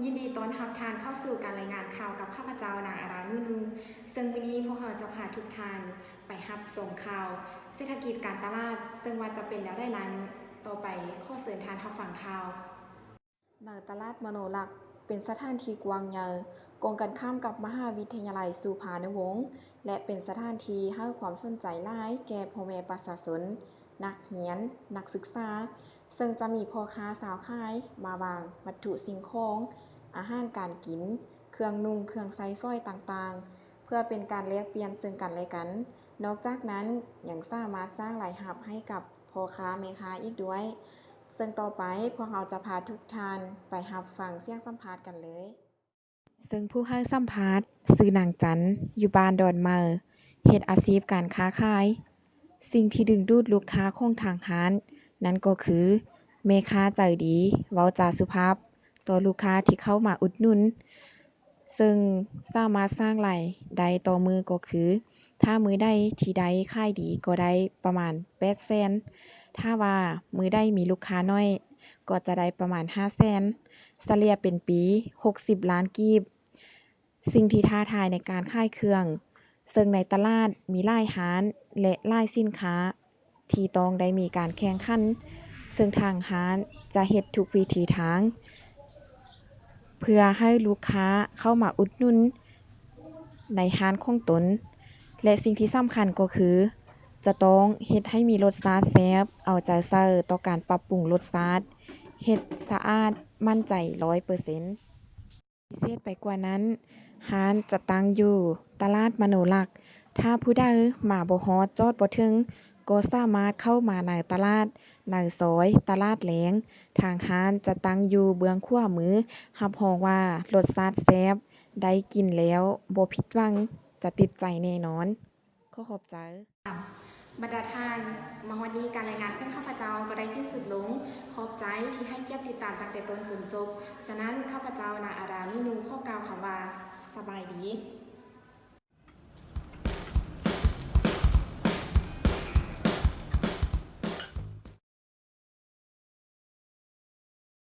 ຍິນດີຕ້ອນຮັບທ່ານເຂົ້າສູ່ການລາຍງານຂ່າວກັບຂ້າພະເຈົ້າ ນາງ ອາດາ ນູນູ. ເຊິ່ງມື້ນີ້ພວກເຮົາຈະພາທຸກທ່ານໄປຮັບຊົມຂ່າວເສດຖະກິດການຕະຫຼາດ, ເຊິ່ງວ່າຈະເປັນແນວໃດນັ້ນ, ຕໍ່ໄປຂໍເຊີນທ່ານຮັບຟັງຂ່າວ. ໃນຕະຫຼາດມະໂນລັກ ເປັນສະຖານທີ່ກວ້າງໃຫຍ່ ກົງກັນຂ້າມກັບມະຫາວິທະຍາໄລສຸພານຸວົງ ແລະ ເປັນສະຖານທີ່ໃຫ້ຄວາມສົນໃຈຫຼາຍແກ່ພໍ່ແມ່ປະຊາຊົນ, ນັກຮຽນ, ນັກສຶກສາ, ເຊິ່ງຈະມີພໍ່ຄ້າຊາວຂາຍມາວາງວັດຖຸສິ່ງຂອງ, ອາຫານການກິນ, ເຄື່ອງນຸ່ງເຄື່ອງໃຊ້ສອຍຕ່າງໆ ເພື່ອເປັນການແລກປ່ຽນເຊິ່ງກັນແລະກັນ. ນອກຈາກນັ້ນ ຍັງສາມາດສ້າງລາຍຮັບໃຫ້ກັບພໍ່ຄ້າແມ່ຄ້າອີກດ້ວຍ. ເຊິ່ງຕໍ່ໄປພວກເຮົາຈະພາທຸກທ່ານໄປຮັບຟັງສຽງສຳພາດກັນເລີຍ. ເຊິ່ງຜູ້ໃຫ້ສຳພາດຊື່ນາງຈັນ ຢູ່ບ້ານດອນໃໝ່, ເຮັດອາຊີບການຄ້າຂາຍ. ສິ່ງທີ່ດຶງດູດລູກຄ້າຂອງທາງຮ້ານນັ້ນກໍຄື ແມ່ຄ້າໃຈດີ, ເວົ້າຈາສຸພາບຕໍ່ລູກຄ້າທີ່ເຂົ້າມາອຸດໜູນ, ເຊິ່ງສາມາດສ້າງລາຍໄດ້ຕໍ່ມື້ກໍຄື ຖ້າມື້ໃດທີ່ໄດ້ຂາຍດີກໍໄດ້ປະມານແປດແສນ, ຖ້າວ່າມື້ໃດມີລູກຄ້າໜ້ອຍກໍຈະໄດ້ປະມານຫ້າແສນ, ສະເລ່ຍເປັນປີຫົກສິບລ້ານກີບ. ສິ່ງທີ່ທ້າທາຍໃນການຂາຍເຄື່ອງ, ເຊິ່ງໃນຕະຫຼາດມີຫຼາຍຮ້ານ ແລະ ຫຼາຍສິນຄ້າທີ່ຕ້ອງໄດ້ມີການແຂ່ງຂັນ, ເຊິ່ງທາງຮ້ານຈະເຮັດທຸກວິທີທາງ ເພື່ອໃຫ້ລູກຄ້າເຂົ້າມາອຸດໜູນໃນຮ້ານຂອງຕົນ ແລະ ສິ່ງທີ່ສຳຄັນກໍຄື ຈະຕ້ອງເຮັດໃຫ້ມີລົດຊາດແຊບ, ເອົາໃຈໃສ່ຕໍ່ການປັບປຸງລົດຊາດ, ເຮັດສະອາດ, ໝັ້ນໃຈຮ້ອຍເປີເຊັນ. ພິເສດໄປກວ່ານັ້ນ, ຮ້ານຈະຕັ້ງຢູ່ຕະຫຼາດມະໂນລັກ, ຖ້າຜູ້ໃດມາບໍ່ຮອດ, ຈອດບໍ່ເຖິງ, ກໍສາມາດເຂົ້າມາໃນຕະຫຼາດ, ໃນຊອຍຕະຫຼາດແລງ. ທາງຮ້ານຈະຕັ້ງຢູ່ເບື້ອງຂວາມື, ຮັບຮອງວ່າລົດຊາດແຊບ, ໄດ້ກິນແລ້ວບໍ່ຜິດຫວັງ, ຈະຕິດໃຈແນ່ນອນ. ຂໍຂອບໃຈ. ບັນດາທ່ານ, ມາຮອດນີ້ການລາຍງານຂອງຂ້າພະເຈົ້າກໍໄດ້ສິ້ນສຸດລົງ. ຂອບໃຈທີ່ໃຫ້ກຽດຕິດຕາມຕັ້ງແຕ່ຕົ້ນຈົນຈົບ. ສະນັ້ນ, ຂ້າພະເຈົ້າ ນາງ ອາດາ ນູນູ ຂໍກ່າວຄຳວ່າ ສະບາຍດີ.